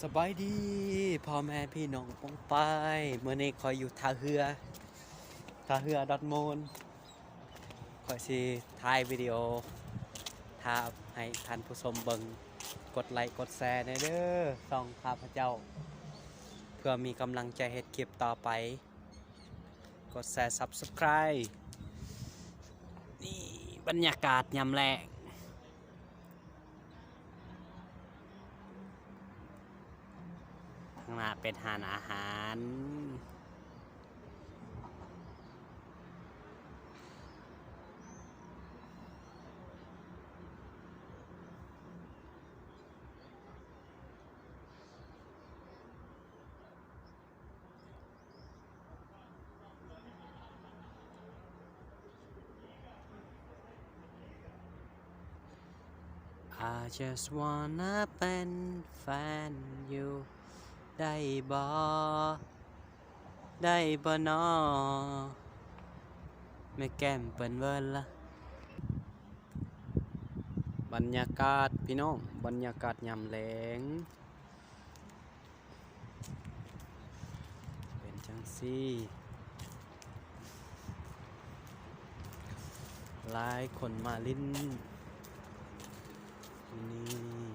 ສະບາຍດີພໍ່ແມ່ພີ່ນ້ອງປ້ອງປາຍ, ມື້ນີ້ຂ້ອຍຢູ່ທ່າເຮືອ ທ່າເຮືອດອດມູນ. ຂ້ອຍຊິຖ່າຍວິດີໂອ ຖ້າໃຫ້ທ່ານຜູ້ຊົມເບິ່ງ, ກົດໄລກົດແຊແດ່ເດີ ຊ່ອງຂ້າພະເຈົ້າ ເພື່ອມີກຳລັງໃຈເຮັດຄລິບຕໍ່ໄປ. ກົດແຊ Subscribe. ນີ້ບັນຍາກາດຍາມແລງ. ຂ້າງໜ້າເປັນຮ້ານອາຫານ. I just wanna ເປັນແຟນຢູ່ ໄດ້ບໍ່ ໄດ້ບໍ່ນໍ ແມ່ແກ້ມເພິ່ນເວີລະ. ບັນຍາກາດພີ່ນ້ອງ, ບັນຍາກາດຍາມແລງ ເປັນຈັ່ງຊີ້. ຫຼາຍຄົນມາຫຼິ້ນຢູ່ນີ້.